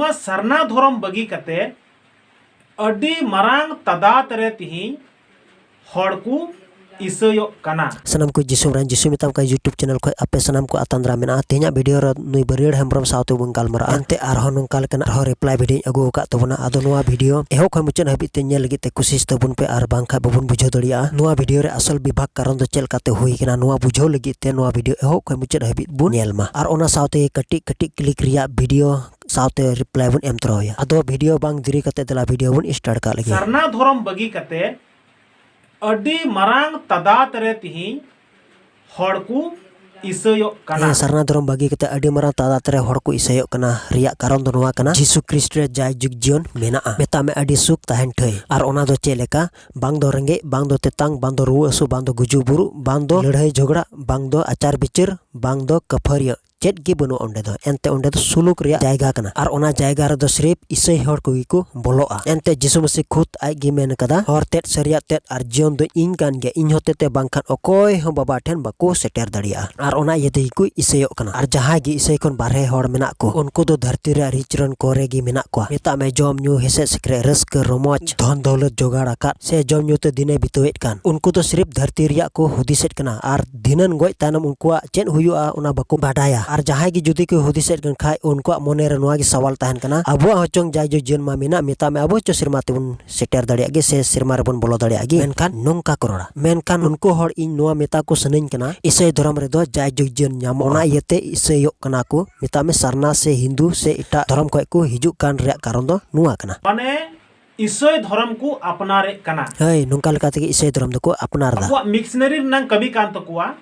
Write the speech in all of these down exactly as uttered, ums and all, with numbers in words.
ᱱᱚᱣᱟ ᱥᱟᱨᱱᱟ ᱫᱷᱚᱨᱚᱢ ᱵᱟᱹᱜᱤ ᱠᱟᱛᱮ ᱟᱹᱰᱤ ᱢᱟᱨᱟᱝ ᱛᱟᱫᱟᱫ ᱨᱮ ᱛᱤᱦᱤᱧ ᱦᱚᱲ ᱠᱚ ᱤᱥᱟᱹᱭᱚᱜ ᱠᱟᱱᱟ᱾ ᱥᱟᱱᱟᱢ ᱠᱚ ᱡᱤᱥᱩ ᱢᱟᱨᱟᱝ ᱡᱤᱥᱩ ᱢᱮᱛᱟᱢ ᱠᱟᱱ YouTube channel ᱠᱷᱚᱱ ᱟᱯᱮ ᱥᱟᱱᱟᱢ ᱠᱚ ᱟᱛᱟᱝ ᱫᱟᱨᱟᱢ ᱢᱮᱱᱟᱜᱼᱟ᱾ ᱛᱮᱦᱮᱧᱟᱜ video ᱨᱮ ᱱᱩᱭ ᱵᱟᱹᱨᱭᱟᱹᱲ ᱦᱮᱢᱵᱨᱚᱢ ᱥᱟᱶᱛᱮ ᱵᱚᱱ ᱜᱟᱞᱢᱟᱨᱟᱜᱼᱟ᱾ ᱮᱱᱛᱮ ᱟᱨᱦᱚᱸ ᱱᱚᱝᱠᱟ ᱞᱮᱠᱟᱱᱟᱜ ᱟᱨᱦᱚᱸ reply videoᱧ ᱟᱹᱜᱩ ᱟᱠᱟᱫ ᱛᱟᱵᱚᱱᱟ᱾ ᱟᱫᱚ ᱱᱚᱣᱟ video ᱮᱦᱚᱵ ᱠᱷᱚᱱ ᱢᱩᱪᱟᱹᱫ ᱦᱟᱹᱵᱤᱡ ᱛᱮ ᱧᱮᱞ ᱞᱟᱹᱜᱤᱫ ᱛᱮ ᱠᱩᱥᱤᱥ ᱛᱟᱵᱚᱱ ᱯᱮ, ᱟᱨ ᱵᱟᱝᱠᱷᱟᱱ ᱵᱟᱵᱚᱱ ᱵᱩᱡᱷᱟᱹᱣ ᱫᱟᱲᱮᱭᱟᱜᱼᱟ ᱱᱚᱣᱟ video ᱨᱮ ᱟᱥᱚᱞ ᱵᱤᱵᱷᱟᱜᱽ ᱠᱟᱨᱚᱱ ᱫᱚ ᱪᱮᱫ ᱞᱮᱠᱟᱛᱮ ᱦᱩᱭ ᱠᱟᱱᱟ᱾ ᱱᱚᱣᱟ ᱵᱩᱡᱷᱟᱹᱣ ᱞᱟᱹᱜᱤᱫ ᱛᱮ ᱱᱚᱣᱟ video ᱮᱦᱚᱵ ᱠᱷᱚᱱ ᱢᱩᱪᱟᱹᱫ ᱦᱟᱹᱵᱤᱡ ᱵᱚᱱ ᱧᱮᱞ ᱢᱟ᱾ ᱟᱨ ᱚᱱᱟ ᱥᱟᱶᱛᱮ ᱠᱟᱹᱴᱤᱡ ᱠᱟᱹᱴᱤᱡ click ᱨᱮᱭᱟᱜ video ᱥᱟᱶᱛᱮ reply ᱵᱚᱱ ᱮᱢ ᱛᱚᱨᱟᱣᱟᱭᱟ᱾ ᱟᱫᱚ video ᱵᱟᱝ ᱫᱮᱨᱤ ᱠᱟᱛᱮ ᱫᱮᱞᱟ video ᱵᱚᱱ start ᱠᱟᱜ ᱞᱮᱜᱮ᱾ ᱥᱟᱨᱱᱟ ᱫᱷᱚᱨᱚᱢ ᱵᱟᱹᱜᱤ ᱠᱟᱛᱮ ᱟᱹᱰᱤ ᱢᱟᱨᱟᱝ ᱛᱟᱫᱟᱫ ᱨᱮ ᱛᱤᱦᱤᱧ ᱦᱚᱲ ᱠᱚ ᱤᱥᱟᱹᱭᱚᱜ ᱠᱟᱱᱟ᱾ ᱦᱮᱸ, ᱥᱟᱨᱱᱟ ᱫᱷᱚᱨᱚᱢ ᱵᱟᱹᱜᱤ ᱠᱟᱛᱮ ᱟᱹᱰᱤ ᱢᱟᱨᱟᱝ ᱛᱟᱫᱟᱫ ᱨᱮ ᱦᱚᱲ ᱠᱚ ᱤᱥᱟᱹᱭᱚᱜ ᱠᱟᱱᱟ ᱨᱮᱭᱟᱜ ᱠᱟᱨᱚᱱ ᱫᱚ ᱱᱚᱣᱟ ᱠᱟᱱᱟ, ᱡᱤᱥᱩ ᱠᱷᱨᱤᱥᱴ ᱨᱮ ᱡᱟᱭ ᱡᱩᱜᱽ ᱡᱤᱭᱚᱱ ᱢᱮᱱᱟᱜᱼᱟ᱾ ᱢᱮᱛᱟᱜ ᱢᱮ ᱟᱹᱰᱤ ᱥᱩᱠ ᱛᱟᱦᱮᱱ ᱴᱷᱟᱹᱭ᱾ ᱟᱨ ᱚᱱᱟ ᱫᱚ ᱪᱮᱫ ᱞᱮᱠᱟ? ᱵᱟᱝ ᱫᱚ ᱨᱮᱸᱜᱮᱡ, ᱵᱟᱝ ᱫᱚ ᱛᱮᱛᱟᱝ, ᱵᱟᱝ ᱫᱚ ᱨᱩᱣᱟᱹ ᱦᱟᱹᱥᱩ, ᱵᱟᱝ ᱫᱚ ᱜᱩᱡᱩᱜ ᱵᱩᱨᱩᱜ, ᱵᱟᱝ ᱫᱚ ᱞᱟᱹᱲᱦᱟᱹᱭ ᱡᱷᱚᱜᱽᱲᱟ, ᱵᱟᱝ ᱫᱚ ᱟᱪᱟᱨ ᱵᱤᱪᱟᱹᱨ, ᱵᱟᱝ ᱫᱚ ᱠᱟᱹᱯᱷᱟᱹᱨᱤᱭᱟᱹ, ᱪᱮᱫ ᱜᱮ ᱵᱟᱹᱱᱩᱜᱼᱟ ᱚᱸᱰᱮ ᱫᱚ᱾ ᱮᱱᱛᱮ ᱚᱸᱰᱮ ᱫᱚ ᱥᱩᱞᱩᱠ ᱨᱮᱭᱟᱜ ᱡᱟᱭᱜᱟ ᱠᱟᱱᱟ᱾ ᱟᱨ ᱚᱱᱟ ᱡᱟᱭᱜᱟ ᱨᱮᱫᱚ ᱥᱨᱤᱯ ᱤᱥᱟᱹᱭ ᱦᱚᱲ ᱠᱚᱜᱮ ᱠᱚ ᱵᱚᱞᱚᱜᱼᱟ᱾ ᱮᱱᱛᱮ ᱡᱤᱥᱩ ᱢᱟᱹᱥᱤ ᱠᱷᱩᱫ ᱟᱡ ᱜᱮ ᱢᱮᱱ ᱠᱟᱫᱟ, "ᱦᱚᱨ ᱛᱮᱫ, ᱥᱟᱹᱨᱤᱭᱟᱜ ᱛᱮᱫ ᱟᱨ ᱡᱤᱭᱚᱱ ᱫᱚ ᱤᱧ ᱠᱟᱱ ᱜᱮᱭᱟ᱾ ᱤᱧ ᱦᱚᱛᱮᱛᱮ ᱵᱟᱝᱠᱷᱟᱱ ᱚᱠᱚᱭ ᱦᱚᱸ ᱵᱟᱵᱟ ᱴᱷᱮᱱ ᱵᱟᱠᱚ ᱥᱮᱴᱮᱨ ᱫᱟᱲᱮᱭᱟᱜᱼᱟ᱾" ᱟᱨ ᱚᱱᱟ ᱤᱭᱟᱹ ᱛᱮᱜᱮ ᱠᱚ ᱤᱥᱟᱹᱭᱚᱜ ᱠᱟᱱᱟ᱾ ᱟᱨ ᱡᱟᱦᱟᱸᱭ ᱜᱮ ᱤᱥᱟᱹᱭ ᱠᱷᱚᱱ ᱵᱟᱨᱦᱮ ᱦᱚᱲ ᱢᱮᱱᱟᱜ ᱠᱚ, ᱩᱱᱠᱩ ᱫᱚ ᱫᱷᱟᱹᱨᱛᱤ ᱨᱮᱭᱟᱜ ᱨᱤᱪ ᱨᱚᱱ ᱠᱚᱨᱮ ᱜᱮ ᱢᱮᱱᱟᱜ ᱠᱚᱣᱟ᱾ ᱢᱮᱛᱟᱜ ᱢᱮ ᱡᱚᱢ ᱧᱩ, ᱦᱮᱸᱥᱮᱡ ᱥᱮᱠᱨᱮᱡ, ᱨᱟᱹᱥᱠᱟᱹ ᱨᱚᱢᱚᱡᱽ, ᱫᱷᱚᱱ ᱫᱚᱣᱞᱚᱛ ᱡᱚᱜᱟᱲ ᱟᱠᱟᱫ ᱥᱮ ᱡᱚᱢ ᱧᱩ ᱛᱮ ᱫᱤᱱᱮ ᱵᱤᱛᱟᱹᱣᱮᱫ ᱠᱟᱱ, ᱩᱱᱠᱩ ᱫᱚ ᱥᱨᱤᱯ ᱫᱷᱟᱹᱨᱛᱤ ᱨᱮᱭᱟᱜ ᱠᱚ ᱦᱩᱫᱤᱥᱮᱫ ᱠᱟᱱᱟ᱾ ᱟᱨ ᱫᱷᱤᱱᱟᱹᱱ ᱜᱚᱡ ᱛᱟᱭᱱᱚᱢ ᱩᱱᱠᱩᱣᱟᱜ ᱪᱮᱫ ᱦᱩᱭᱩᱜᱼᱟ, ᱚᱱᱟ ᱵᱟᱠᱚ ᱵᱟᱰᱟᱭᱟ᱾ ᱟᱨ ᱡᱟᱦᱟᱸᱭ ᱜᱮ ᱡᱩᱫᱤ ᱠᱚ ᱦᱩᱫᱤᱥᱮᱫ ᱠᱟᱱ ᱠᱷᱟᱡ, ᱩᱱᱠᱩᱣᱟᱜ ᱢᱚᱱᱮ ᱨᱮ ᱱᱚᱣᱟ ᱜᱮ ᱥᱟᱣᱟᱞ ᱛᱟᱦᱮᱱ ᱠᱟᱱᱟ, "ᱟᱵᱚᱣᱟᱜ ᱦᱚᱸ ᱪᱚᱝ ᱡᱟᱭᱡᱩᱜᱽ ᱡᱤᱭᱚᱱ ᱢᱟ ᱢᱮᱱᱟᱜ, ᱢᱮᱛᱟᱜ ᱢᱮ ᱟᱵᱚ ᱦᱚᱸ ᱪᱚ ᱥᱮᱨᱢᱟ ᱛᱮᱵᱚᱱ ᱥᱮᱴᱮᱨ ᱫᱟᱲᱮᱭᱟᱜ ᱜᱮ ᱥᱮ ᱥᱮᱨᱢᱟ ᱨᱮᱵᱚᱱ ᱵᱚᱞᱚ ᱫᱟᱲᱮᱭᱟᱜ ᱜᱮ?" ᱢᱮᱱᱠᱷᱟᱱ ᱱᱚᱝᱠᱟ ᱠᱚ ᱨᱚᱲᱟ᱾ ᱢᱮᱱᱠᱷᱟᱱ ᱩᱱᱠᱩ ᱦᱚᱲ ᱤᱧ ᱱᱚᱣᱟ ᱢᱮᱛᱟ ᱠᱚ ᱥᱟᱱᱟᱧ ᱠᱟᱱᱟ, ᱤᱥᱟᱹᱭ ᱫᱷᱚᱨᱚᱢ ᱨᱮᱫᱚ ᱡᱟᱭᱡᱩᱜᱽ ᱡᱤᱭᱚᱱ ᱧᱟᱢᱚᱜᱼᱟ᱾ ᱚᱱᱟ ᱤᱭᱟᱹᱛᱮ ᱤᱥᱟᱹᱭᱚᱜ ᱠᱟᱱᱟ ᱠᱚ, ᱢᱮᱛᱟᱜ ᱢᱮ ᱥᱟᱨᱱᱟ ᱥᱮ ᱦᱤᱱᱫᱩ ᱥᱮ ᱮᱴᱟᱜ ᱫᱷᱚᱨᱚᱢ ᱠᱷᱚᱡ ᱠᱚ ᱦᱤᱡᱩᱜ ᱠᱟᱱ ᱨᱮᱭᱟᱜ ᱠᱟᱨᱚᱱ ᱫᱚ ᱱᱚᱣᱟ ᱠᱟᱱᱟ᱾ ᱢᱟᱱᱮ ᱤᱥᱟᱹᱭ ᱫᱷᱚᱨᱚᱢ ᱠᱚ ᱟᱯᱱᱟᱨᱮᱫ ᱠᱟᱱᱟ᱾ ᱦᱳᱭ, ᱱᱚᱝᱠᱟ ᱞᱮᱠᱟ ᱛᱮᱜᱮ ᱤᱥᱟᱹᱭ ᱫᱷᱚᱨᱚᱢ ᱫᱚᱠᱚ ᱟᱯᱱᱟᱨ ᱮᱫᱟ᱾ ᱟᱠᱚᱣᱟᱜ ᱢᱤᱥᱱᱟᱨᱤ ᱨᱮᱱᱟᱜ ᱠᱟᱹᱢᱤ ᱠᱟᱱ ᱛᱟᱠᱚᱣᱟ,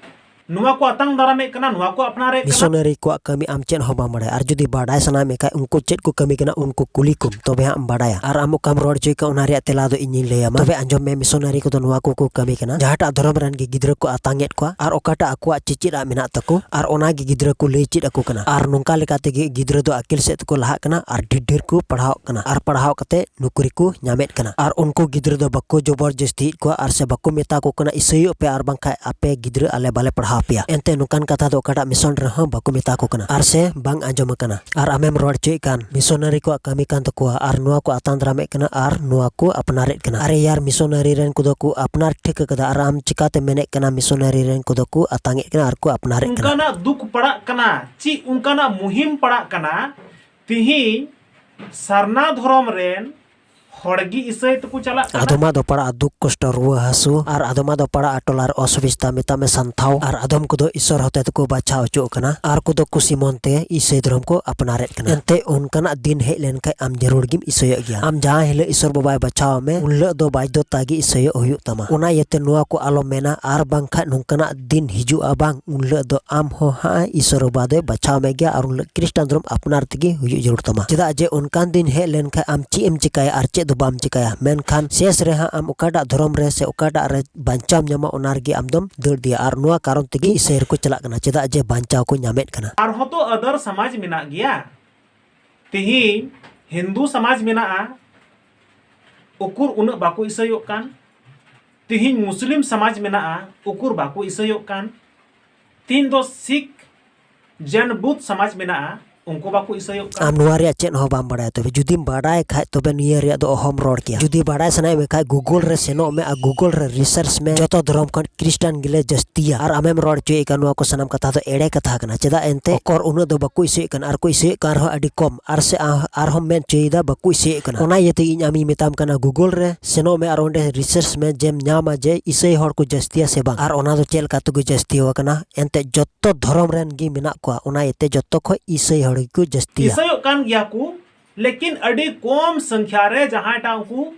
ᱱᱚᱣᱟ ᱠᱚ ᱟᱛᱟᱝ ᱫᱟᱨᱟᱢᱮᱫ ᱠᱟᱱᱟ, ᱱᱚᱣᱟ ᱠᱚ ᱟᱯᱱᱟᱨᱮᱫ ᱠᱟᱱᱟ᱾ ᱢᱤᱥᱚᱱᱟᱨᱤ ᱠᱚᱣᱟᱜ ᱠᱟᱹᱢᱤ ᱟᱢ ᱪᱮᱫ ᱦᱚᱸ ᱵᱟᱢ ᱵᱟᱲᱟᱭᱟ᱾ ᱟᱨ ᱡᱩᱫᱤ ᱵᱟᱰᱟᱭ ᱥᱟᱱᱟᱭᱮᱫ ᱢᱮ ᱠᱷᱟᱡ ᱩᱱᱠᱩ ᱪᱮᱫ ᱠᱚ ᱠᱟᱹᱢᱤ ᱠᱟᱱᱟ, ᱩᱱᱠᱩ ᱠᱩᱞᱤ ᱠᱚᱢ, ᱛᱚᱵᱮ ᱦᱟᱸᱜ ᱮᱢ ᱵᱟᱰᱟᱭᱟ᱾ ᱟᱨ ᱟᱢ ᱚᱠᱟᱢ ᱨᱚᱲ ᱦᱚᱪᱚᱭ ᱠᱟᱱ, ᱚᱱᱟ ᱨᱮᱭᱟᱜ ᱛᱮᱞᱟ ᱫᱚ ᱤᱧᱤᱧ ᱞᱟᱹᱭ ᱟᱢᱟ᱾ ᱛᱚᱵᱮ ᱟᱸᱡᱚᱢ ᱢᱮ, ᱢᱤᱥᱚᱱᱟᱨᱤ ᱠᱚᱫᱚ ᱱᱚᱣᱟ ᱠᱚᱠᱚ ᱠᱟᱹᱢᱤ ᱠᱟᱱᱟ, ᱡᱟᱦᱟᱸᱴᱟᱜ ᱫᱷᱚᱨᱚᱢ ᱨᱮᱱ ᱜᱮ ᱜᱤᱫᱽᱨᱟᱹ ᱠᱚ ᱟᱛᱟᱝ ᱮᱫ ᱠᱚᱣᱟ ᱟᱨ ᱚᱠᱟᱴᱟᱜ ᱟᱠᱚᱣᱟᱜ ᱪᱮᱪᱮᱫ ᱟᱜ ᱢᱮᱱᱟᱜ ᱛᱟᱠᱚ, ᱟᱨ ᱚᱱᱟ ᱜᱮ ᱜᱤᱫᱽᱨᱟᱹ ᱠᱚ ᱞᱟᱹᱭ ᱪᱮᱫ ᱟᱠᱚ ᱠᱟᱱᱟ᱾ ᱟᱨ ᱱᱚᱝᱠᱟ ᱞᱮᱠᱟ ᱛᱮᱜᱮ ᱜᱤᱫᱽᱨᱟᱹ ᱫᱚ ᱟᱹᱠᱤᱞ ᱥᱮᱫ ᱛᱮᱠᱚ ᱞᱟᱦᱟᱜ ᱠᱟᱱᱟ ᱟᱨ ᱰᱷᱮᱨ ᱰᱷᱮᱨ ᱠᱚ ᱯᱟᱲᱦᱟᱣᱚᱜ ᱠᱟᱱᱟ ᱟᱨ ᱯᱟᱲᱦᱟᱣ ᱠᱟᱛᱮ ᱱᱚᱠᱨᱤ ᱠᱚ ᱧᱟᱢᱮᱫ ᱠᱟᱱᱟ᱾ ᱟᱨ ᱩᱱᱠᱩ ᱜᱤᱫᱽᱨᱟᱹ ᱫᱚ ᱵᱟᱠᱚ ᱡᱚᱵᱚᱨ ᱡᱟᱹᱥᱛᱤᱭᱮᱫ ᱠᱚᱣᱟ ᱟᱨ ᱥᱮ ᱵᱟᱠᱚ ᱢᱮᱛᱟ ᱠᱚ ᱠᱟᱱᱟ, "ᱤᱥᱟᱹᱭᱚᱜ ᱯᱮ ᱟᱨ ᱵᱟᱝᱠᱷᱟᱡ ᱟᱯᱮ ᱜᱤᱫᱽᱨᱟᱹ ᱟᱞᱮ ᱵᱟᱞᱮ ᱯᱟᱲᱦᱟᱣ ᱟᱯᱮᱭᱟ᱾ ᱮᱱᱛᱮ ᱱᱚᱝᱠᱟᱱ ᱠᱟᱛᱷᱟ ᱫᱚ ᱚᱠᱟᱴᱟᱜ ᱢᱤᱥᱚᱱ ᱨᱮᱦᱚᱸ ᱵᱟᱠᱚ ᱢᱮᱛᱟ ᱠᱚ ᱠᱟᱱᱟ ᱟᱨ ᱥᱮ ᱵᱟᱝ ᱟᱸᱡᱚᱢ ᱟᱠᱟᱱᱟ᱾ ᱟᱨ ᱟᱢᱮᱢ ᱨᱚᱲ ᱦᱚᱪᱚᱭᱮᱫ ᱠᱟᱱ ᱢᱤᱥᱚᱱᱟᱨᱤ ᱠᱚᱣᱟᱜ ᱠᱟᱹᱢᱤ ᱠᱟᱱ ᱛᱟᱠᱚᱣᱟ ᱟᱨ ᱱᱚᱣᱟ ᱠᱚ ᱟᱛᱟᱝ ᱫᱟᱨᱟᱢᱮᱫ ᱠᱟᱱᱟ ᱟᱨ ᱱᱚᱣᱟ ᱠᱚ ᱟᱯᱱᱟᱨᱮᱫ ᱠᱟᱱᱟ᱾ ᱟᱨᱮ ᱭᱟᱨ, ᱢᱤᱥᱚᱱᱟᱨᱤ ᱨᱮᱱ ᱠᱚᱫᱚ ᱠᱚ ᱟᱯᱱᱟᱨ ᱴᱷᱤᱠ ᱟᱠᱟᱫᱟ ᱟᱨ ᱟᱢ ᱪᱤᱠᱟᱛᱮ ᱢᱮᱱᱮᱫ ᱠᱟᱱᱟ ᱢᱤᱥᱚᱱᱟᱨᱤ ᱨᱮᱱ ᱠᱚᱫᱚ ᱠᱚ ᱟᱛᱟᱝᱮᱫ ᱠᱟᱱᱟ ᱟᱨ ᱠᱚ ᱟᱯᱱᱟᱨᱮᱫ ᱠᱟᱱᱟ? ᱚᱱᱠᱟᱱᱟᱜ ᱫᱩᱠ ᱯᱟᱲᱟᱜ ᱠᱟᱱᱟ, ᱪᱮᱫ ᱚᱱᱠᱟᱱᱟᱜ ᱢᱩᱦᱤᱢ ᱯᱟᱲᱟᱜ ᱠᱟᱱᱟ? ᱛᱤᱦᱤᱧ ᱥᱟᱨᱱᱟ ᱫᱷᱚᱨᱚᱢ ᱨᱮᱱ ᱦᱚᱲ ᱜᱮ ᱤᱥᱟᱹᱭ ᱛᱮᱠᱚ ᱪᱟᱞᱟᱜ ᱠᱟᱱᱟ᱾ ᱟᱫᱚᱢᱟᱜ ᱫᱚ ᱯᱟᱲᱟᱜᱼᱟ ᱫᱩᱠ ᱠᱚᱥᱴᱚ, ᱨᱩᱣᱟᱹ ᱦᱟᱹᱥᱩ, ᱟᱨ ᱟᱫᱚᱢᱟᱜ ᱫᱚ ᱯᱟᱲᱟᱜᱼᱟ ᱴᱚᱞᱟ ᱨᱮ ᱚᱥᱩᱵᱤᱥᱛᱟ, ᱢᱮᱛᱟᱜ ᱢᱮ ᱥᱟᱱᱛᱷᱟᱣ, ᱟᱨ ᱟᱫᱚᱢ ᱠᱚᱫᱚ ᱤᱥᱚᱨ ᱦᱚᱛᱮ ᱛᱮᱠᱚ ᱵᱟᱪᱷᱟᱣ ᱦᱚᱪᱚᱜ ᱠᱟᱱᱟ, ᱟᱨ ᱠᱚᱫᱚ ᱠᱩᱥᱤ ᱢᱚᱱ ᱛᱮ ᱤᱥᱟᱹᱭ ᱫᱷᱚᱨᱚᱢ ᱠᱚ ᱟᱯᱱᱟᱨᱮᱫ ᱠᱟᱱᱟ᱾ ᱮᱱᱛᱮ ᱚᱱᱠᱟᱱᱟᱜ ᱫᱤᱱ ᱦᱮᱡ ᱞᱮᱱᱠᱷᱟᱱ ᱟᱢ ᱡᱟᱹᱨᱩᱲ ᱜᱮᱢ ᱤᱥᱟᱹᱭᱚᱜ ᱜᱮᱭᱟ᱾ ᱟᱢ ᱡᱟᱦᱟᱸ ᱦᱤᱞᱳᱜ ᱤᱥᱚᱨ ᱵᱟᱵᱟᱭ ᱵᱟᱪᱷᱟᱣ ᱢᱮ, ᱩᱱ ᱦᱤᱞᱳᱜ ᱫᱚ ᱵᱟᱫᱽᱫᱷᱚᱛᱟ ᱜᱮ ᱤᱥᱟᱹᱭᱚᱜ ᱦᱩᱭᱩᱜ ᱛᱟᱢᱟ᱾ ᱚᱱᱟ ᱤᱭᱟᱹᱛᱮ ᱱᱚᱣᱟ ᱠᱚ ᱟᱞᱚᱢ ᱢᱮᱱᱟ, ᱟᱨ ᱵᱟᱝᱠᱷᱟᱱ ᱱᱚᱝᱠᱟᱱᱟᱜ ᱫᱤᱱ ᱦᱤᱡᱩᱜᱼᱟ ᱵᱟᱝ, ᱩᱱ ᱦᱤᱞᱳᱜ ᱫᱚ ᱟᱢ ᱦᱚᱸ ᱦᱟᱸᱜ ᱤᱥᱚᱨ ᱵᱟᱵᱟ ᱫᱚᱭ ᱵᱟᱪᱷᱟᱣ ᱢᱮ ᱜᱮᱭᱟ, ᱟᱨ ᱩᱱ ᱦᱤᱞᱳᱜ ᱠᱷᱨᱤᱥᱴᱟᱱ ᱫᱷᱚᱨᱚᱢ ᱟᱯᱱᱟᱨ ᱛᱮᱜᱮ ᱦᱩᱭᱩᱜ ᱡᱟᱹᱨᱩᱲ ᱛᱟᱢᱟ᱾ ᱪᱮᱫᱟᱜ ᱡᱮ ᱚᱱᱠᱟᱱ ᱫᱤᱱ ᱦᱮᱡ ᱞᱮᱱᱠᱷᱟᱱ ᱟᱢ ᱪᱮᱫ ᱮᱢ ᱪᱤᱠᱟᱹᱭᱟ ᱟᱨ ᱪᱮᱫ ᱫᱚ ᱵᱟᱢ ᱪᱤᱠᱟᱹᱭᱟ, ᱢᱮᱱᱠᱷᱟᱱ ᱥᱮᱥ ᱨᱮ ᱦᱟᱸᱜ ᱟᱢ ᱚᱠᱟᱴᱟᱜ ᱫᱷᱚᱨᱚᱢ ᱨᱮ ᱥᱮ ᱚᱠᱟᱴᱟᱜ ᱨᱮ ᱵᱟᱧᱪᱟᱣ ᱧᱟᱢᱟ, ᱚᱱᱟ ᱨᱮᱜᱮ ᱟᱢ ᱫᱚᱢ ᱫᱟᱹᱲ ᱤᱫᱤᱭᱟ᱾ ᱟᱨ ᱱᱚᱣᱟ ᱠᱟᱨᱚᱱ ᱛᱮᱜᱮ ᱤᱥᱟᱹᱭ ᱨᱮᱠᱚ ᱪᱟᱞᱟᱜ ᱠᱟᱱᱟ, ᱪᱮᱫᱟᱜ ᱡᱮ ᱵᱟᱧᱪᱟᱣ ᱠᱚ ᱧᱟᱢᱮᱫ ᱠᱟᱱᱟ᱾ ᱟᱨᱦᱚᱸ ᱛᱚ other ᱥᱚᱢᱟᱡᱽ ᱢᱮᱱᱟᱜ ᱜᱮᱭᱟ᱾ ᱛᱤᱦᱤᱧ ᱦᱤᱱᱫᱩ ᱥᱚᱢᱟᱡᱽ ᱢᱮᱱᱟᱜᱼᱟ, ᱩᱠᱩᱨ ᱩᱱᱟᱹᱜ ᱵᱟᱠᱚ ᱤᱥᱟᱹᱭᱚᱜ ᱠᱟᱱ? ᱛᱤᱦᱤᱧ ᱢᱩᱥᱞᱤᱢ ᱥᱚᱢᱟᱡᱽ ᱢᱮᱱᱟᱜᱼᱟ, ᱩᱠᱩᱨ ᱵᱟᱠᱚ ᱤᱥᱟᱹᱭᱚᱜ ᱠᱟᱱ? ᱛᱤᱦᱤᱧ ᱫᱚ ᱥᱤᱠᱷ, ᱡᱮᱱ, ᱵᱩᱫᱷ ᱥᱚᱢᱟᱡᱽ ᱢᱮᱱᱟᱜᱼᱟ, ᱩᱱᱠᱩ ᱵᱟᱠᱚ ᱤᱥᱟᱹᱭᱚᱜ ᱠᱟᱱ? ᱟᱢ ᱱᱚᱣᱟ ᱨᱮᱭᱟᱜ ᱪᱮᱫ ᱦᱚᱸ ᱵᱟᱢ ᱵᱟᱲᱟᱭᱟ᱾ ᱛᱚᱵᱮ ᱡᱩᱫᱤᱢ ᱵᱟᱲᱟᱭ ᱠᱷᱟᱡ, ᱛᱚᱵᱮ ᱱᱤᱭᱟᱹ ᱨᱮᱭᱟᱜ ᱫᱚ ᱚᱦᱚᱢ ᱨᱚᱲ ᱠᱮᱭᱟ᱾ ᱡᱩᱫᱤ ᱵᱟᱲᱟᱭ ᱥᱟᱱᱟᱭᱮᱫ ᱢᱮ ᱠᱷᱟᱡ, Google ᱨᱮ ᱥᱮᱱᱚᱜ ᱢᱮ ᱟᱨ Google ᱨᱮ research ᱢᱮ, ᱡᱚᱛᱚ ᱫᱷᱚᱨᱚᱢ ᱠᱷᱚᱱ ᱠᱷᱨᱤᱥᱴᱟᱱ ᱜᱮᱞᱮ ᱡᱟᱹᱥᱛᱤᱭᱟ᱾ ᱟᱨ ᱟᱢᱮᱢ ᱨᱚᱲ ᱦᱚᱪᱚᱭᱮᱫ ᱠᱟᱱ, ᱱᱚᱣᱟ ᱠᱚ ᱥᱟᱱᱟᱢ ᱠᱟᱛᱷᱟ ᱫᱚ ᱮᱲᱮ ᱠᱟᱛᱷᱟ ᱠᱟᱱᱟ᱾ ᱪᱮᱫᱟᱜ ᱮᱱᱛᱮ, ᱚᱠᱚᱨ ᱩᱱᱟᱹᱜ ᱫᱚ ᱵᱟᱠᱚ ᱤᱥᱟᱹᱭᱮᱫ ᱠᱟᱱ, ᱟᱨ ᱠᱚ ᱤᱥᱟᱹᱭᱮᱫ ᱠᱟᱱ ᱨᱮᱦᱚᱸ ᱟᱹᱰᱤ ᱠᱚᱢ, ᱟᱨ ᱥᱮ ᱟ-, ᱟᱨᱦᱚᱸ ᱢᱮᱱ ᱦᱚᱪᱚᱭᱮᱫᱟ ᱵᱟᱠᱚ ᱤᱥᱟᱹᱭᱮᱫ ᱠᱟᱱᱟ᱾ ᱚᱱᱟ ᱤᱭᱟᱹᱛᱮ ᱤᱧ ᱟᱢᱤᱧ ᱢᱮᱛᱟᱢ ᱠᱟᱱᱟ, Google ᱨᱮ ᱥᱮᱱᱚᱜ ᱢᱮ ᱟᱨ ᱚᱸᱰᱮ research ᱢᱮ, ᱡᱮᱢ ᱧᱟᱢᱟ ᱡᱮ ᱤᱥᱟᱹᱭ ᱦᱚᱲ ᱠᱚ ᱡᱟᱹᱥᱛᱤᱭᱟ ᱥᱮ ᱵᱟᱝ, ᱟᱨ ᱚᱱᱟ ᱫᱚ ᱪᱮᱫ ᱞᱮᱠᱟ ᱛᱮᱠᱚ ᱡᱟᱹᱥᱛᱤ ᱟᱠᱟᱱᱟ᱾ ᱮᱱᱛᱮ ᱡᱚᱛᱚ ᱫᱷᱚᱨᱚᱢ ᱨᱮᱱ ᱜᱮ ᱢᱮᱱᱟᱜ ᱠᱚᱣᱟ, ᱚᱱᱟ ᱤᱭᱟᱹᱛᱮ ᱡᱚᱛᱚ ᱠᱷᱚᱡ ᱤᱥᱟᱹᱭ ᱦᱚᱲ ᱜᱮᱠᱚ ᱡᱟᱹᱥᱛᱤᱭᱟ᱾ ᱤᱥᱟᱹᱭᱚᱜ ᱠᱟᱱ ᱜᱮᱭᱟ ᱠᱚ, ᱞᱮᱠᱤᱱ ᱟᱹᱰᱤ ᱠᱚᱢ ᱥᱚᱝᱠᱷᱟ ᱨᱮ ᱡᱟᱦᱟᱸᱭᱴᱟᱜ ᱩᱱᱠᱩ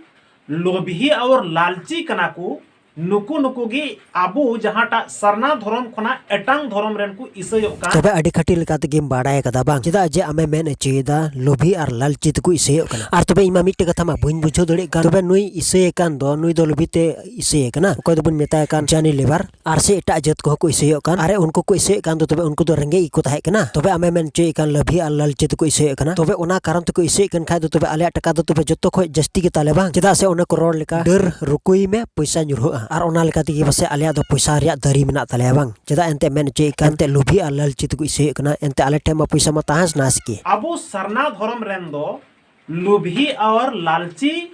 ᱞᱳᱵᱷᱤ ᱟᱨ ᱞᱟᱞᱪᱤ ᱠᱟᱱᱟ ᱠᱚ, ᱱᱩᱠᱩ, ᱱᱩᱠᱩ ᱜᱮ ᱟᱵᱚ ᱡᱟᱦᱟᱸᱴᱟᱜ ᱥᱟᱨᱱᱟ ᱫᱷᱚᱨᱚᱢ ᱠᱷᱚᱱᱟᱜ ᱮᱴᱟᱝ ᱫᱷᱚᱨᱚᱢ ᱨᱮᱱ ᱠᱚ ᱤᱥᱟᱹᱭᱚᱜ ᱠᱟᱱ᱾ ᱛᱚᱵᱮ ᱟᱹᱰᱤ ᱠᱷᱟᱹᱴᱤ ᱞᱮᱠᱟ ᱛᱮᱜᱮᱢ ᱵᱟᱲᱟᱭ ᱠᱟᱫᱟ ᱵᱟᱝ? ᱪᱮᱫᱟᱜ ᱡᱮ ᱟᱢᱮ ᱢᱮᱱ ᱦᱚᱪᱚᱭᱮᱫᱟ ᱞᱳᱵᱷᱤ ᱟᱨ ᱞᱟᱞᱪᱤ ᱛᱮᱠᱚ ᱤᱥᱟᱹᱭᱚᱜ ᱠᱟᱱᱟ᱾ ᱟᱨ ᱛᱚᱵᱮ ᱤᱧ ᱢᱟ ᱢᱤᱫᱴᱮᱡ ᱠᱟᱛᱷᱟ ᱢᱟ ᱵᱟᱹᱧ ᱵᱩᱡᱷᱟᱹᱣ ᱫᱟᱲᱮᱭᱟᱜ ᱠᱟᱱ, ᱛᱚᱵᱮ ᱱᱩᱭ ᱤᱥᱟᱹᱭᱮ ᱠᱟᱱ ᱫᱚ, ᱱᱩᱭ ᱫᱚ ᱞᱳᱵᱷᱤ ᱛᱮ ᱤᱥᱟᱹᱭᱮ ᱠᱟᱱᱟ, ᱚᱠᱚᱭ ᱫᱚᱵᱚᱱ ᱢᱮᱛᱟᱭ ᱠᱟᱱ ᱡᱟᱱᱤ ᱞᱮᱵᱟᱨ, ᱟᱨ ᱥᱮ ᱮᱴᱟᱜ ᱡᱟᱹᱛ ᱠᱚᱦᱚᱸ ᱠᱚ ᱤᱥᱟᱹᱭᱚᱜ ᱠᱟᱱ᱾ ᱟᱨᱮ, ᱩᱱᱠᱩ ᱠᱚ ᱤᱥᱟᱹᱭᱮᱫ ᱠᱟᱱ ᱫᱚ, ᱛᱚᱵᱮ ᱩᱱᱠᱩ ᱫᱚ ᱨᱮᱸᱜᱮᱡ ᱜᱮᱠᱚ ᱛᱟᱦᱮᱸ ᱠᱟᱱᱟ? ᱛᱚᱵᱮ ᱟᱢᱮ ᱢᱮᱱ ᱦᱚᱪᱚᱭᱮᱫ ᱠᱟᱱ ᱞᱳᱵᱷᱤ ᱟᱨ ᱞᱟᱞᱪᱤ ᱛᱮᱠᱚ ᱤᱥᱟᱹᱭᱮᱫ ᱠᱟᱱᱟ, ᱛᱚᱵᱮ ᱚᱱᱟ ᱠᱟᱨᱚᱱ ᱛᱮᱠᱚ ᱤᱥᱟᱹᱭᱮᱫ ᱠᱟᱱ ᱠᱷᱟᱡ ᱫᱚ, ᱛᱚᱵᱮ ᱟᱞᱮᱭᱟᱜ ᱴᱟᱠᱟ ᱫᱚ ᱛᱚᱵᱮ ᱡᱚᱛᱚ ᱠᱷᱚᱡ ᱡᱟᱹᱥᱛᱤ ᱜᱮ ᱛᱟᱞᱮ ᱵᱟᱝ? ᱪᱮᱫᱟᱜ ᱥᱮ ᱚᱱᱮ ᱠᱚ ᱨᱚᱲ ᱞᱮᱠᱟ, ᱰᱟᱹᱨ ᱨᱩᱠᱩᱭ ᱢᱮ, ᱯᱚᱭᱥᱟ ᱧᱩᱨᱦᱩᱜᱼᱟ᱾ ᱟᱨ ᱚᱱᱟ ᱞᱮᱠᱟ ᱛᱮᱜᱮ ᱯᱟᱥᱮᱡ ᱟᱞᱮᱭᱟᱜ ᱫᱚ ᱯᱚᱭᱥᱟ ᱨᱮᱭᱟᱜ ᱫᱟᱨᱤ ᱢᱮᱱᱟᱜ ᱛᱟᱞᱮᱭᱟ ᱵᱟᱝ? ᱪᱮᱫᱟᱜ ᱮᱱᱛᱮ ᱢᱮᱱ ᱦᱚᱪᱚᱭᱮᱫ ᱠᱟᱱ ᱮᱱᱛᱮ ᱞᱩᱵᱷᱤ ᱟᱨ ᱞᱟᱞᱪᱤ ᱛᱮᱠᱚ ᱤᱥᱟᱹᱭᱮᱫ ᱠᱟᱱᱟ, ᱮᱱᱛᱮ ᱟᱞᱮ ᱴᱷᱮᱱ ᱢᱟ ᱯᱚᱭᱥᱟ ᱢᱟ ᱛᱟᱦᱮᱸ ᱥᱟᱱᱟ ᱥᱮ ᱠᱤ᱾ ᱟᱵᱚ ᱥᱟᱨᱱᱟ ᱫᱷᱚᱨᱚᱢ ᱨᱮᱱ ᱫᱚ ᱞᱩᱵᱷᱤ ᱟᱨ ᱞᱟᱞᱪᱤ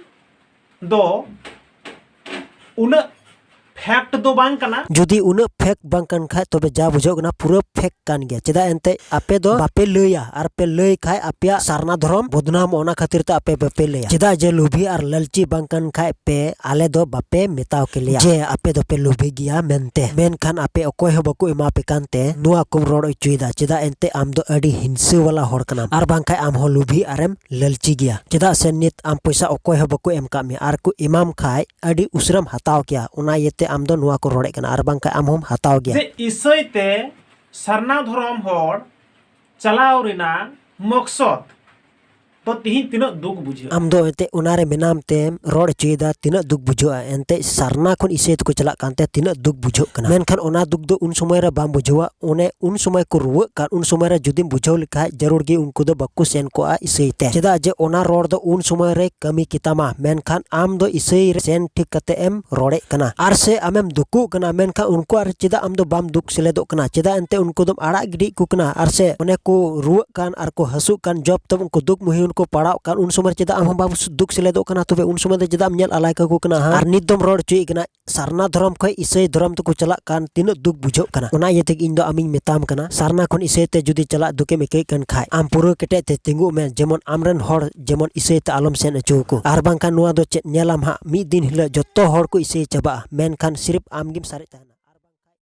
ᱫᱚ ᱩᱱᱟᱹᱜ ᱯᱷᱮᱠᱴ ᱫᱚ ᱵᱟᱝ ᱠᱟᱱᱟ᱾ ᱡᱩᱫᱤ ᱩᱱᱟᱹᱜ ᱯᱷᱮᱠᱴ ᱵᱟᱝ ᱠᱟᱱ ᱠᱷᱟᱡ, ᱛᱚᱵᱮ ᱡᱟ ᱵᱩᱡᱷᱟᱹᱜ ᱠᱟᱱᱟ ᱯᱩᱨᱟᱹ ᱯᱷᱮᱠᱴ ᱠᱟᱱ ᱜᱮᱭᱟ᱾ ᱪᱮᱫᱟᱜ ᱮᱱᱛᱮ ᱟᱯᱮ ᱫᱚ ᱵᱟᱯᱮ ᱞᱟᱹᱭᱟ, ᱟᱨ ᱯᱮ ᱞᱟᱹᱭ ᱠᱷᱟᱡ ᱟᱯᱮᱭᱟᱜ ᱥᱟᱨᱱᱟ ᱫᱷᱚᱨᱚᱢ ᱵᱚᱫᱱᱟᱢᱚᱜᱼᱟ, ᱚᱱᱟ ᱠᱷᱟᱹᱛᱤᱨ ᱛᱮ ᱟᱯᱮ ᱵᱟᱯᱮ ᱞᱟᱹᱭᱟ᱾ ᱪᱮᱫᱟᱜ ᱡᱮ ᱞᱩᱵᱷᱤ ᱟᱨ ᱞᱟᱞᱪᱤ ᱵᱟᱝ ᱠᱟᱱ ᱠᱷᱟᱡ ᱯᱮ, ᱟᱞᱮ ᱫᱚ ᱵᱟᱯᱮ ᱢᱮᱛᱟᱣ ᱠᱮᱞᱮᱭᱟ ᱡᱮ ᱟᱯᱮ ᱫᱚᱯᱮ ᱞᱩᱵᱷᱤ ᱜᱮᱭᱟ ᱢᱮᱱᱛᱮ᱾ ᱢᱮᱱᱠᱷᱟᱱ ᱟᱯᱮ ᱚᱠᱚᱭ ᱦᱚᱸ ᱵᱟᱠᱚ ᱮᱢᱟ ᱯᱮ ᱠᱟᱱᱛᱮ ᱱᱚᱣᱟ ᱠᱚᱢ ᱨᱚᱲ ᱦᱚᱪᱚᱭᱮᱫᱟ᱾ ᱪᱮᱫᱟᱜ ᱮᱱᱛᱮ ᱟᱢ ᱫᱚ ᱟᱹᱰᱤ ᱦᱤᱝᱥᱟᱹ ᱣᱟᱞᱟ ᱦᱚᱲ ᱠᱟᱱᱟᱢ, ᱟᱨ ᱵᱟᱝᱠᱷᱟᱡ ᱟᱢ ᱦᱚᱸ ᱞᱩᱵᱷᱤ ᱟᱨᱮᱢ ᱞᱟᱹᱞᱪᱤ ᱜᱮᱭᱟ᱾ ᱪᱮᱫᱟᱜ ᱥᱮ ᱱᱤᱛ ᱟᱢ ᱯᱚᱭᱥᱟ ᱚᱠᱚᱭ ᱦᱚᱸ ᱵᱟᱠᱚ ᱮᱢ ᱠᱟᱜ ᱢᱮᱭᱟ, ᱟᱨ ᱠᱚ ᱮᱢᱟᱢ ᱠᱷᱟᱡ ᱟᱹᱰᱤ ᱩᱥᱟᱹᱨᱟᱢ ᱦᱟᱛᱟᱣ ᱠᱮᱭᱟ᱾ ᱚᱱᱟ ᱤᱭᱟᱹᱛᱮ ᱟᱢ ᱫᱚ ᱱᱚᱣᱟ ᱠᱚ ᱨᱚᱲᱮᱫ ᱠᱟᱱᱟ, ᱟᱨ ᱵᱟᱝᱠᱷᱟᱡ ᱟᱢ ᱦᱚᱸᱢ ᱦᱟᱛᱟᱣ ᱜᱮᱭᱟ᱾ ᱡᱮ ᱤᱥᱟᱹᱭ ᱛᱮ ᱥᱟᱨᱱᱟ ᱫᱷᱚᱨᱚᱢ ᱦᱚᱲ ᱪᱟᱞᱟᱣ ᱨᱮᱱᱟᱜ ᱢᱚᱠᱥᱚᱫ ᱫᱚ ᱛᱤᱦᱤᱧ ᱛᱤᱱᱟᱹᱜ ᱫᱩᱠ ᱵᱩᱡᱷᱟᱹᱜᱼᱟ᱾ ᱟᱢ ᱫᱚ ᱮᱱᱛᱮ ᱚᱱᱟᱨᱮ ᱢᱮᱱᱟᱢ ᱛᱮᱢ ᱨᱚᱲ ᱦᱚᱪᱚᱭᱮᱫᱟ, ᱛᱤᱱᱟᱹᱜ ᱫᱩᱠ ᱵᱩᱡᱷᱟᱹᱜᱼᱟ᱾ ᱮᱱᱛᱮ ᱥᱟᱨᱱᱟ ᱠᱷᱚᱱ ᱤᱥᱟᱹᱭ ᱛᱮᱠᱚ ᱪᱟᱞᱟᱜ ᱠᱟᱱᱛᱮ ᱛᱤᱱᱟᱹᱜ ᱫᱩᱠ ᱵᱩᱡᱷᱟᱹᱜ ᱠᱟᱱᱟ, ᱢᱮᱱᱠᱷᱟᱱ ᱚᱱᱟ ᱫᱩᱠ ᱫᱚ ᱩᱱ ᱥᱚᱢᱚᱭ ᱨᱮ ᱵᱟᱢ ᱵᱩᱡᱷᱟᱹᱣᱟ᱾ ᱚᱱᱮ ᱩᱱ ᱥᱚᱢᱚᱭ ᱠᱚ ᱨᱩᱣᱟᱹᱜ ᱠᱟᱱ, ᱩᱱ ᱥᱚᱢᱚᱭ ᱨᱮ ᱡᱩᱫᱤᱢ ᱵᱩᱡᱷᱟᱹᱣ ᱞᱮᱠᱷᱟᱡ, ᱡᱟᱹᱨᱩᱲ ᱜᱮ ᱩᱱᱠᱩ ᱫᱚ ᱵᱟᱠᱚ ᱥᱮᱱ ᱠᱚᱜᱼᱟ ᱤᱥᱟᱹᱭ ᱛᱮ᱾ ᱪᱮᱫᱟᱜ ᱡᱮ ᱚᱱᱟ ᱨᱚᱲ ᱫᱚ ᱩᱱ ᱥᱚᱢᱚᱭ ᱨᱮ ᱠᱟᱹᱢᱤ ᱠᱮᱛᱟᱢᱟ, ᱢᱮᱱᱠᱷᱟᱱ ᱟᱢ ᱫᱚ ᱤᱥᱟᱹᱭ ᱨᱮ ᱥᱮᱱ ᱴᱷᱤᱠ ᱠᱟᱛᱮ ᱮᱢ ᱨᱚᱲᱮᱫ ᱠᱟᱱᱟ᱾ ᱟᱨ ᱥᱮ ᱟᱢᱮᱢ ᱫᱩᱠᱩᱜ ᱠᱟᱱᱟ, ᱢᱮᱱᱠᱷᱟᱱ ᱩᱱᱠᱩ ᱟᱨ ᱪᱮᱫᱟᱜ ᱟᱢ ᱫᱚ ᱵᱟᱢ ᱫᱩᱠ ᱥᱮᱞᱮᱫᱚᱜ ᱠᱟᱱᱟ? ᱪᱮᱫᱟᱜ ᱮᱱᱛᱮ ᱩᱱᱠᱩ ᱫᱚᱢ ᱟᱲᱟᱜ ᱜᱤᱰᱤᱭᱮᱫ ᱠᱚ ᱠᱟᱱᱟ? ᱟᱨ ᱥᱮ ᱚᱱᱮ ᱠᱚ ᱨᱩᱣᱟᱹᱜ ᱠᱟᱱ ᱟᱨ ᱠᱚ ᱦᱟᱹᱥᱩᱜ ᱠᱟᱱ, ᱡᱚᱵ ᱛᱚᱵ ᱩᱱᱠᱩ ᱫᱩᱠ ᱢᱩᱦᱤᱢ ᱨᱮᱠᱚ ᱯᱟᱲᱟᱣᱜ ᱠᱟᱱ, ᱩᱱ ᱥᱚᱢᱚᱭ ᱨᱮ ᱪᱮᱫᱟᱜ ᱟᱢ ᱦᱚᱸ ᱵᱟᱢ ᱫᱩᱠ ᱥᱮᱞᱮᱫᱚᱜ ᱠᱟᱱᱟ? ᱛᱚᱵᱮ ᱩᱱ ᱥᱚᱢᱚᱭ ᱫᱚ ᱪᱮᱫᱟᱜ ᱮᱢ ᱧᱮᱞ ᱟᱞᱟᱭ ᱠᱟᱠᱚ ᱠᱟᱱᱟ? ᱦᱟᱸ? ᱟᱨ ᱱᱤᱛ ᱫᱚᱢ ᱨᱚᱲ ᱦᱚᱪᱚᱭᱮᱫ ᱠᱟᱱᱟ, ᱥᱟᱨᱱᱟ ᱫᱷᱚᱨᱚᱢ ᱠᱷᱚᱱ ᱤᱥᱟᱹᱭ ᱫᱷᱚᱨᱚᱢ ᱛᱮᱠᱚ ᱪᱟᱞᱟᱜ ᱠᱟᱱ, ᱛᱤᱱᱟᱹᱜ ᱫᱩᱠ ᱵᱩᱡᱷᱟᱹᱜ ᱠᱟᱱᱟ᱾ ᱚᱱᱟ ᱤᱭᱟᱹ ᱛᱮᱜᱮ ᱤᱧ ᱫᱚ ᱟᱢᱤᱧ ᱢᱮᱛᱟᱢ ᱠᱟᱱᱟ, ᱥᱟᱨᱱᱟ ᱠᱷᱚᱱ ᱤᱥᱟᱹᱭ ᱛᱮ ᱡᱩᱫᱤ ᱪᱟᱞᱟᱜ ᱫᱩᱠᱮᱢ ᱟᱹᱭᱠᱟᱹᱣᱮᱫ ᱠᱟᱱ ᱠᱷᱟᱡ, ᱟᱢ ᱯᱩᱨᱟᱹ ᱠᱮᱴᱮᱡ ᱛᱮ ᱛᱤᱸᱜᱩᱜ ᱢᱮ, ᱡᱮᱢᱚᱱ ᱟᱢᱨᱮᱱ ᱦᱚᱲ ᱡᱮᱢᱚᱱ ᱤᱥᱟᱹᱭ ᱛᱮ ᱟᱞᱚᱢ ᱥᱮᱱ ᱦᱚᱪᱚ ᱟᱠᱚ᱾ ᱟᱨ ᱵᱟᱝᱠᱷᱟᱱ ᱱᱚᱣᱟ ᱫᱚ ᱪᱮᱫ ᱧᱮᱞᱟᱢ ᱦᱟᱸᱜ, ᱢᱤᱫ ᱫᱤᱱ ᱦᱤᱞᱳᱜ ᱡᱚᱛᱚ ᱦᱚᱲ ᱠᱚ ᱤᱥᱟᱹᱭ ᱪᱟᱵᱟᱜᱼᱟ, ᱢᱮᱱᱠᱷᱟᱱ ᱥᱤᱨᱤᱯ ᱟᱢ ᱜᱮᱢ ᱥᱟᱨᱮᱡ ᱛᱟᱦᱮᱱᱟ᱾